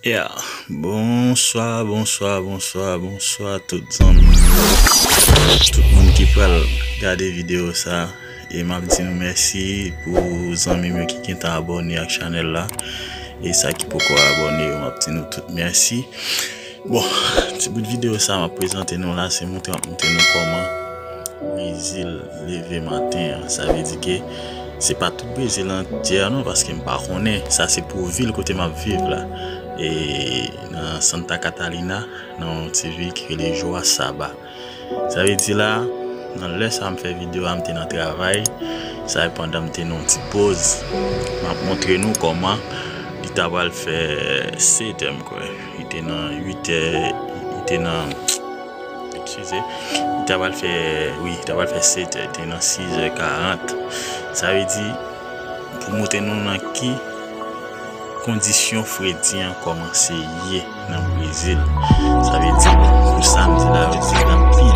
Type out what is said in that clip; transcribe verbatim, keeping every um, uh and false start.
Yeah, bonswa, bonswa, bonswa, bonswa tout zanmi. Tout moun ki pral gade videyo sa, e m ap di nou mèsi pou zanmi m yo ki gentan abòne ak chanèl la. E sa ki poko abòne yo, m ap di nou tout mèsi. Bon, ti bout videyo sa m ap prezante nou la, se montre, m ap montre nou kòman Brezil leve maten an. Sa vle di ke se pa tout Brezil antye a non, paske m pa konnen. Sa se pou vil kote m ap viv la. E nan Santa Catarina, nan yon ti vil ki rele Joaçaba. Sa vle di la, nan lè sa m fè videyo a, m te nan travay. Sa e pandan m te nan yon ti poz. M ap montre nou kòman li ta pral fè sèt è, m kwè. Li te nan uit è, li te nan, eskize, li ta pral fè, wi, li ta pral fè sèt è, li te nan sis è karant. Sa vle di, pou montre nou nan ki kondisyon fredi an kòmanse ye nan Brezil. Sa vle di, pou samdi la, yo di l ap pi